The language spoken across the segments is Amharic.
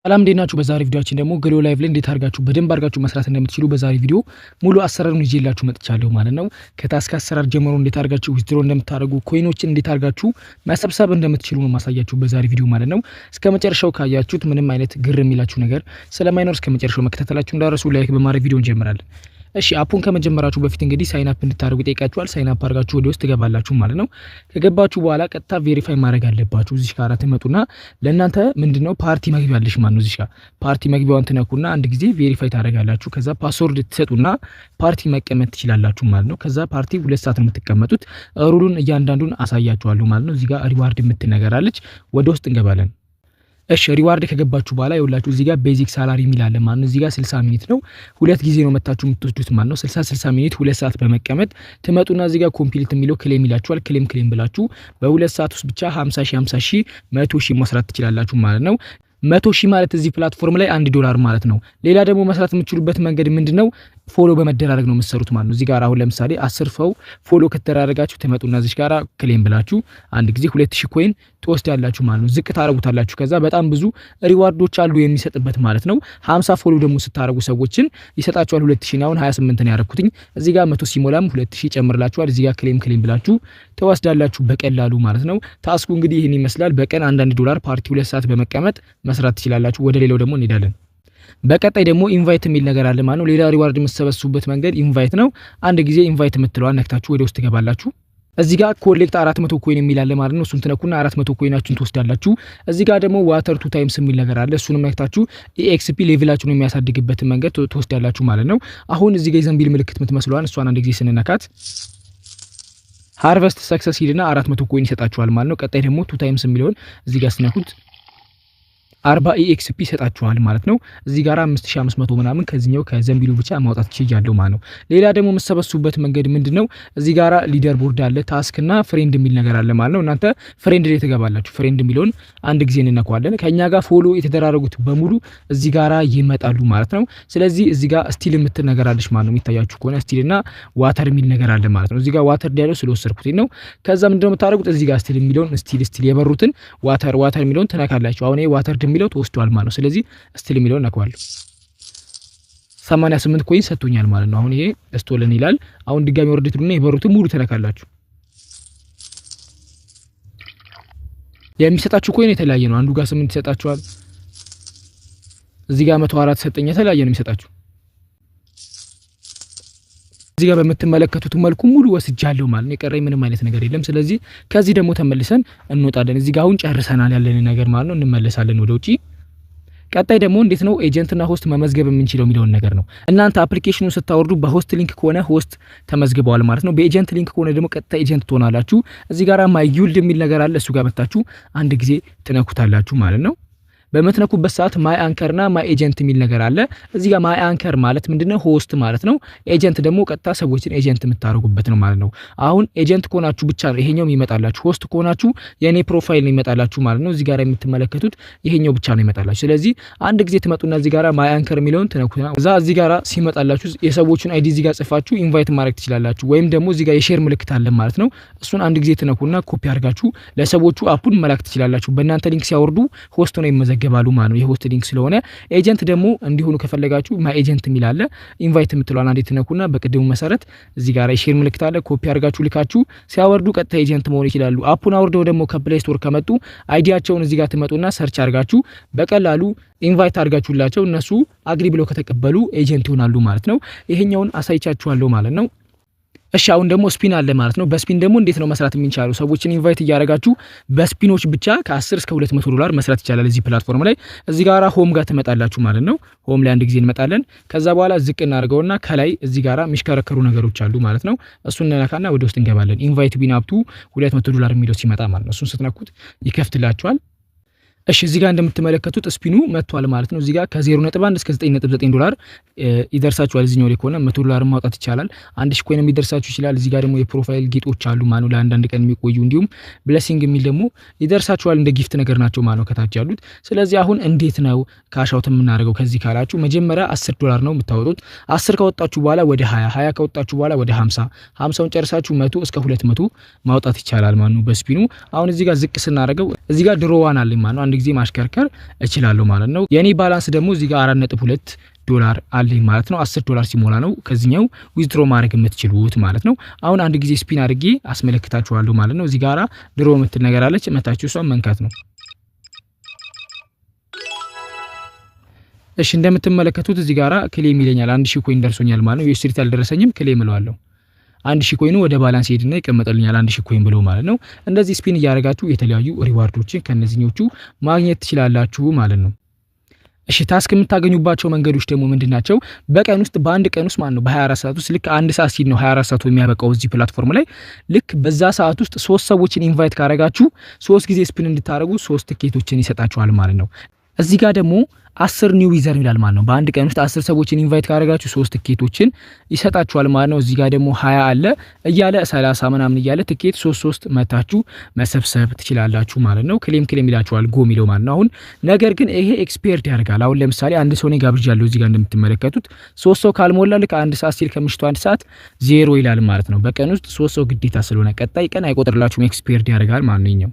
ሰላም፣ እንዴት ናችሁ? በዛሬ ቪዲዮአችን ደግሞ ግሎ ላይቭ ላይ እንዴት አድርጋችሁ በደንብ አድርጋችሁ መስራት እንደምትችሉ በዛሬ ቪዲዮ ሙሉ አሰራሩን ይዤላችሁ መጥቻለሁ ማለት ነው። ከ task አሰራር ጀምሮ እንዴት አድርጋችሁ withdraw እንደምታደርጉ፣ coin ኦችን እንዴት አድርጋችሁ መሰብሰብ እንደምትችሉ ነው ማሳያችሁ በዛሬ ቪዲዮ ማለት ነው። እስከ መጨረሻው ካያችሁት ምንም አይነት ግር የሚላችሁ ነገር ስለማይኖር እስከ መጨረሻው መከታተላችሁ እንዳትረሱ፣ like በማድረግ ቪዲዮ እንጀምራለን። እሺ፣ app ኡን ከመጀመራችሁ በፊት እንግዲህ sign up እንድታደርጉ ይጠይቃችኋል። Sign up አድርጋችሁ ወደ ውስጥ ትገባላችሁ ማለት ነው። ከገባችሁ በኋላ ቀጥታ verify ማድረግ አለባችሁ። እዚህ ጋር ትመጡና ለእናንተ ምንድነው ፓርቲ መግቢያ አለሽ ማለት ነው። እዚህ ጋር ፓርቲ መግቢያዋን ትነኩና አንድ ጊዜ verify ታደርጋላችሁ። ከዛ password ትሰጡና ፓርቲ መቀመጥ ትችላላችሁ ማለት ነው። ከዛ ፓርቲ 2 ሰዓት ነው የምትቀመጡት። Rule ኡን እያንዳንዱን አሳያችኋለሁ ማለት ነው። እዚህ ጋር reward የምትል ነገር አለች። ወደ ውስጥ እንገባለን። እሺ፣ reward ከገባችሁ በኋላ ይኸውላችሁ እዚህ ጋር basic salary የሚል አለ ማለት ነው። እዚህ ጋር 60 minute ነው። ሁለት ጊዜ ነው መታችሁ የምትወስዱት ማለት ነው። 60 60 minute 2 ሰዓት በመቀመጥ ትመጡና እዚህ ጋር complete የሚለው claim ይላችኋል። Claim claim ብላችሁ በ2 ሰዓት ውስጥ ብቻ 50 ሺህ፣ 50 ሺህ፣ 100 ሺህ መስራት ትችላላችሁ ማለት ነው። 100,000 ማለት እዚህ platform ላይ 1 ዶላር ማለት ነው። ሌላ ደግሞ መስራት የምትችሉበት መንገድ ምንድን ነው? Follow በመደራረግ ነው የምትሰሩት ማለት ነው። እዚህ ጋር አሁን ለምሳሌ 10 ሰው follow ከተደራረጋችሁ ትመጡና እዚህ ጋር claim ብላችሁ አንድ ጊዜ 2000 coin ትወስዳላችሁ ማለት ነው። ዝቅ ታረጉታላችሁ። ከዛ በጣም ብዙ reward ኦች አሉ የሚሰጥበት ማለት ነው። 50 follow ደግሞ ስታረጉ ሰዎችን ይሰጣችኋል 2000። አሁን 28 ነው ያረኩትኝ። እዚህ ጋር 100 ሲሞላም 2000 ይጨምርላችኋል። እዚህ ጋር claim claim ብላችሁ ትወስዳላችሁ በቀላሉ ማለት ነው። Task ኡ እንግዲህ ይህን ይመስላል። በቀን አንዳንድ ዶላር ፓርቲ 2 ሰዓት በመቀመጥ መስራት ትችላላችሁ። ወደ ሌላው ደግሞ እንሄዳለን። በቀጣይ ደግሞ invite የሚል ነገር አለ ማለት ነው። ሌላ reward የምትሰበስቡበት መንገድ invite ነው። አንድ ጊዜ invite የምትለዋን ነክታችሁ ወደ ውስጥ ትገባላችሁ። እዚህ ጋር collect 400 coin የሚል አለ ማለት ነው። እሱን ትነኩና 400 coin ኣችሁን ትወስዳላችሁ። እዚህ ጋር ደግሞ water two times የሚል ነገር አለ። እሱንም ነክታችሁ EXP level ኣችሁን የሚያሳድግበትን መንገድ ትወስዳላችሁ ማለት ነው። አሁን እዚህ ጋር የዘንቢል ምልክት የምትመስለዋን እሷን አንድ ጊዜ ስንነካት harvest success ይልና 400 coin ይሰጣችኋል ማለት ነው። ቀጣይ ደግሞ two times የሚለውን እዚህ ጋር ስትነኩት 40 EXP ይሰጣችኋል ማለት ነው። እዚህ ጋር 5500 ምናምን ከዚህኛው ከዘንቢሉ ብቻ ማውጣት ችያለሁ ማለት ነው። ሌላ ደግሞ የምትሰበስቡበት መንገድ ምንድን ነው? እዚህ ጋራ leader board አለ፣ task እና friend የሚል ነገር አለ ማለት ነው። እናንተ friend ላይ ትገባላችሁ። Friend የሚለውን አንድ ጊዜ እንነካዋለን። ከኛ ጋር follow የተደራረጉት በሙሉ እዚህ ጋራ ይመጣሉ ማለት ነው። ስለዚህ እዚህ ጋር steal የምትል ነገር አለች ማለት ነው። የሚታያችሁ ከሆነ steal እና water የሚል ነገር አለ ማለት ነው። እዚህ ጋር water ያለው ስለወሰድኩት ነው። ከዛ ምንድነው የምታደርጉት? እዚህ ጋር steal የሚለውን steal steal የበሩትን water water የሚለውን ትነካላችሁ። አሁን ይሄ water የሚለው ተወስዷል ማለት ነው። ስለዚህ steal የሚለውን ነካዋለሁ። 88 coin ሰጥቶኛል ማለት ነው። አሁን ይሄ stolen ይላል። አሁን ድጋሚ ወረድ ትሉና የበሩትን ሙሉ ትነካላችሁ። የሚሰጣችሁ coin የተለያየ ነው። አንዱ ጋር 8 ይሰጣችኋል። እዚህ ጋር 104 ሰጠኝ። የተለያየ ነው የሚሰጣችሁ። እዚህ ጋር በምትመለከቱት መልኩ ሙሉ ወስጃለሁ ማለት ነው። የቀረኝ ምንም አይነት ነገር የለም። ስለዚህ ከዚህ ደግሞ ተመልሰን እንወጣለን። እዚህ ጋር አሁን ጨርሰናል ያለንን ነገር ማለት ነው። እንመለሳለን ወደ ውጪ። ቀጣይ ደግሞ እንዴት ነው agent ና host መመዝገብ የምንችለው የሚለውን ነገር ነው። እናንተ application ኑን ስታወርዱ በ host link ከሆነ host ተመዝግበዋል ማለት ነው። በ agent link ከሆነ ደግሞ ቀጥታ agent ትሆናላችሁ። እዚህ ጋር my guild የሚል ነገር አለ። እሱ ጋር መታችሁ አንድ ጊዜ ትነኩታላችሁ ማለት ነው። በምትነኩበት ሰዓት my anchor ና my agent የሚል ነገር አለ። እዚህ ጋር my anchor ማለት ምንድነው? Host ማለት ነው። Agent ደግሞ ቀጥታ ሰዎችን agent የምታደርጉበት ነው ማለት ነው። አሁን agent ከሆናችሁ ብቻ ነው ይሄኛው የሚመጣላችሁ። Host ከሆናችሁ የኔ profile ነው የሚመጣላችሁ ማለት ነው። እዚህ ጋር የምትመለከቱት ይሄኛው ብቻ ነው የሚመጣላችሁ። ስለዚህ አንድ ጊዜ ትመጡና እዚህ ጋር my anchor የሚለውን ትነኩና እዛ እዚህ ጋር ሲመጣላችሁ የሰዎቹን ID እዚህ ጋር ጽፋችሁ invite ማድረግ ትችላላችሁ። ወይም ደግሞ እዚህ ጋር የ share ምልክት አለ ማለት ነው። እሱን አንድ ጊዜ ትነኩና ኮፒ አድርጋችሁ ለሰዎቹ app ኡን መላክ ትችላላችሁ። በእናንተ link ሲያወርዱ host ሆነው ይመዘገባሉ ማለት ነው። የ host link ስለሆነ። Agent ደግሞ እንዲሆኑ ከፈለጋችሁ my agent የሚል አለ። Invite የምትለዋን አንዴ ትነኩና በቅድሙ መሰረት እዚህ ጋር የ share ምልክት አለ። ኮፒ አድርጋችሁ ልካችሁ ሲያወርዱ ቀጥታ agent መሆን ይችላሉ። App ኡን አውርደው ደግሞ ከ Play Store ከመጡ ID ያቸውን እዚህ ጋር ትመጡና search አድርጋችሁ በቀላሉ invite አድርጋችሁላቸው እነሱ agree ብለው ከተቀበሉ agent ይሆናሉ ማለት ነው። ይሄኛውን አሳይቻችኋለሁ ማለት ነው። እሺ፣ አሁን ደግሞ spin አለ ማለት ነው። በ spin ደግሞ እንዴት ነው መስራት የሚቻለው? ሰዎችን invite እያደረጋችሁ በ spin ኦች ብቻ ከ10 እስከ 200 ዶላር መስራት ይቻላል እዚህ platform ላይ። እዚህ ጋራ home ጋር ትመጣላችሁ ማለት ነው። Home ላይ አንድ ጊዜ እንመጣለን። ከዛ በኋላ ዝቅ እናደርገውና ከላይ እዚህ ጋራ የሚሽከረከሩ ነገሮች አሉ ማለት ነው። እሱን እንነካና ወደ ውስጥ እንገባለን። Invite win up to 200 ዶላር የሚለው ሲመጣ ማለት ነው። እሱን ስትነኩት ይከፍትላችኋል። እሺ፣ እዚህ ጋር እንደምትመለከቱት spin ኑ መጥቷል ማለት ነው። እዚህ ጋር ከ0.1 እስከ 9.9 ዶላር ይደርሳችኋል። እዚህኛው ላይ ከሆነ 100 ዶላር ማውጣት ይቻላል። 1000 coin ም ሊደርሳችሁ ይችላል። እዚህ ጋር ደግሞ የ profile ጌጦች አሉ ማለት ነው፣ ለአንዳንድ ቀን የሚቆዩ። እንዲሁም blessing የሚል ደግሞ ይደርሳችኋል። እንደ gift ነገር ናቸው ማለት ነው ከታች ያሉት። ስለዚህ አሁን እንዴት ነው cash out የምናደርገው ከዚህ ካላችሁ መጀመሪያ 10 ዶላር ነው የምታወጡት። 10 ካወጣችሁ በኋላ ወደ 20፣ 20 ካወጣችሁ በኋላ ወደ 50፣ 50ውን ጨርሳችሁ 100 እስከ 200 ማውጣት ይቻላል ማለት ነው በ spin ኑ። አሁን እዚህ ጋር ዝቅ ስናደርገው እዚህ ጋር draw one አለኝ ማለት ነው። አንድ ጊዜ ማሽከርከር እችላለሁ ማለት ነው። የኔ balance ደግሞ እዚህ ጋር 4.2 ዶላር አለኝ ማለት ነው። 10 ዶላር ሲሞላ ነው ከዚህኛው withdraw ማድረግ የምትችሉት ማለት ነው። አሁን አንድ ጊዜ spin አድርጌ አስመለክታችኋለሁ ማለት ነው። እዚህ ጋራ draw የምትል ነገር አለች፣ መታችሁ እሷን መንካት ነው። እሺ እንደምትመለከቱት እዚህ ጋራ claim ይለኛል። 1000 coin ደርሶኛል ማለት ነው። USDT አልደረሰኝም፣ claim እለዋለሁ። 1000 coin ኡ ወደ balance ሄድና ይቀመጥልኛል 1000 coin ብሎ ማለት ነው። እንደዚህ spin እያደረጋችሁ የተለያዩ reward ኦችን ከነዚህኞቹ ማግኘት ትችላላችሁ ማለት ነው። እሺ task የምታገኙባቸው መንገዶች ደግሞ ምንድናቸው? በቀን ውስጥ በአንድ ቀን ውስጥ ማለት ነው በ24 ሰዓት ውስጥ ልክ አንድ ሰዓት ሲል ነው 24 ሰዓቱ የሚያበቃው እዚህ platform ላይ። ልክ በዛ ሰዓት ውስጥ 3 ሰዎችን invite ካረጋችሁ 3 ጊዜ spin እንድታረጉ 3 ትኬቶችን ይሰጣችኋል ማለት ነው። እዚህ ጋር ደግሞ 10 new user ይላል ማለት ነው። በአንድ ቀን ውስጥ 10 ሰዎችን invite ካደረጋችሁ 3 ትኬቶችን ይሰጣችኋል ማለት ነው። እዚህ ጋር ደግሞ 20 አለ እያለ 30 ምናምን እያለ ትኬት 3 3 መታችሁ መሰብሰብ ትችላላችሁ ማለት ነው። claim claim ይላችኋል go የሚለው ማለት ነው። አሁን ነገር ግን ይሄ expired ያደርጋል። አሁን ለምሳሌ አንድ ሰው ነው ጋብዣለሁ እዚህ ጋር እንደምትመለከቱት 3 ሰው ካልሞላ ልክ አንድ ሰዓት ሲል ከምሽቱ 1 ሰዓት 0 ይላል ማለት ነው። በቀን ውስጥ 3 ሰው ግዴታ ስለሆነ ቀጣይ ቀን አይቆጥርላችሁም፣ expired ያደርጋል ማለት ነው።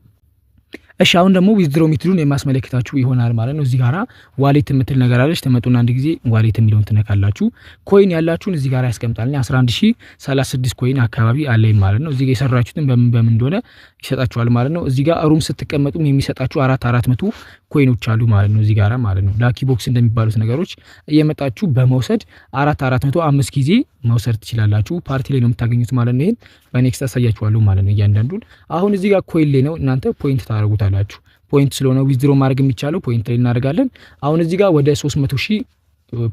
እሺ አሁን ደግሞ withdraw method ኡን የማስመለከታችሁ ይሆናል ማለት ነው። እዚህ ጋራ wallet የምትል ነገር አለች። ተመጡና አንድ ጊዜ wallet የሚለውን ትነካላችሁ። coin ያላችሁን እዚህ ጋራ ያስቀምጣል። 11036 coin አካባቢ አለኝ ማለት ነው። እዚህ ጋር የሰራችሁትን በምን በምን እንደሆነ ይሰጣችኋል ማለት ነው። እዚህ ጋር room ስትቀመጡም የሚሰጣችሁ 400 coin ኦች አሉ ማለት ነው። እዚህ ጋራ ማለት ነው lucky box እንደሚባሉት ነገሮች እየመጣችሁ በመውሰድ 400 5 ጊዜ መውሰድ ትችላላችሁ። ፓርቲ ላይ ነው የምታገኙት ማለት ነው። ይሄን በ next አሳያችኋለሁ ማለት ነው እያንዳንዱን። አሁን እዚህ ጋር coin ላይ ነው እናንተ point ታደርጉታላችሁ። point ስለሆነ withdraw ማድረግ የሚቻለው point ላይ እናደርጋለን። አሁን እዚህ ጋር ወደ 300,000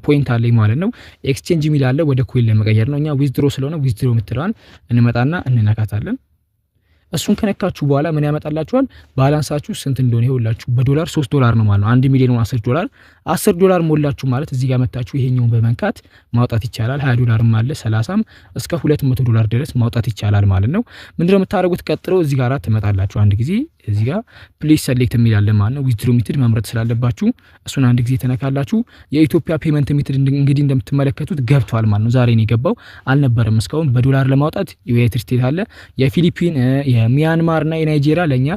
point አለኝ ማለት ነው። exchange የሚል አለ ወደ coin ለመቀየር ነው። እኛ withdraw ስለሆነ withdraw የምትለዋን እንመጣና እንነካታለን። እሱን ከነካችሁ በኋላ ምን ያመጣላችኋል? balance ኣችሁ ስንት እንደሆነ ይኸውላችሁ። በዶላር 3 ዶላር ነው ማለት ነው። 1 ሚሊዮን 10 ዶላር 10 ዶላር ሞላችሁ ማለት እዚህ ጋር መታችሁ ይሄኛውን በመንካት ማውጣት ይቻላል። 20 ዶላርም አለ 30ም እስከ 200 ዶላር ድረስ ማውጣት ይቻላል ማለት ነው። ምንድነው የምታደርጉት? ቀጥሎ እዚህ ጋር ትመጣላችሁ። አንድ ጊዜ እዚህ ጋር please select የሚል አለ ማለት ነው። withdraw method መምረጥ ስላለባችሁ እሱን አንድ ጊዜ ተነካላችሁ። የኢትዮጵያ payment method እንግዲህ እንደምትመለከቱት ገብቷል ማለት ነው። ዛሬ ነው የገባው፣ አልነበረም እስካሁን። በዶላር ለማውጣት ዩናይትድ ስቴትስ አለ፣ የፊሊፒን፣ የሚያንማር እና የናይጄሪያ ለኛ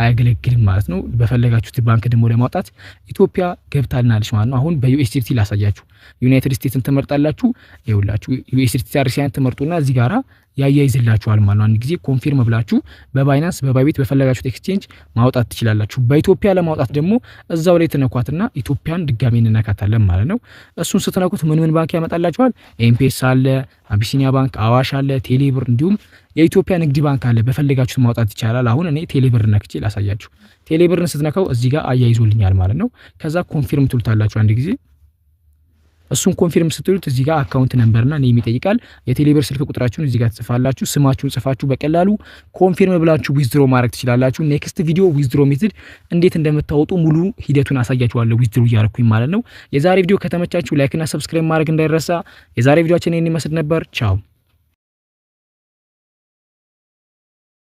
አያገለግልም ማለት ነው። በፈለጋችሁት ባንክ ደግሞ ለማውጣት ኢትዮጵያ ገብታልናለች ማለት ነው። አሁን በ USDT ላሳያችሁ። ዩናይትድ ስቴትስን ትመርጣላችሁ። ይኸውላችሁ USDT TRC20 ትመርጡና እዚህ ጋራ ያያይዝላችኋል ማለት ነው። አንድ ጊዜ confirm ብላችሁ በ Binance በ Bybit በፈለጋችሁት exchange ማውጣት ትችላላችሁ። በኢትዮጵያ ለማውጣት ደግሞ እዛው ላይ ትነኳትና ኢትዮጵያን ድጋሚ እንነካታለን ማለት ነው። እሱን ስትነኩት ምን ምን ባንክ ያመጣላችኋል? ኤምፔሳ አለ፣ አቢሲኒያ ባንክ፣ አዋሽ አለ፣ ቴሌብር እንዲሁም የኢትዮጵያ ንግድ ባንክ አለ። በፈለጋችሁት ማውጣት ይቻላል። አሁን እኔ ቴሌብር ነክቼ ላሳያችሁ። ቴሌብርን ስትነካው እዚህ ጋር አያይዞልኛል ማለት ነው። ከዛ confirm ትሉታላችሁ አንድ ጊዜ። እሱን confirm ስትሉት እዚህ ጋር account number ና name ይጠይቃል። የቴሌብር ስልክ ቁጥራችሁን እዚህ ጋር ትጽፋላችሁ። ስማችሁን ጽፋችሁ በቀላሉ confirm ብላችሁ withdraw ማድረግ ትችላላችሁ። next ቪዲዮ withdraw method እንዴት እንደምታወጡ ሙሉ ሂደቱን አሳያችኋለሁ፣ withdraw እያደረኩኝ ማለት ነው። የዛሬ ቪዲዮ ከተመቻችሁ like ና subscribe ማድረግ እንዳይረሳ። የዛሬ ቪዲዮአችን ይሄን ይመስል ነበር። ቻው።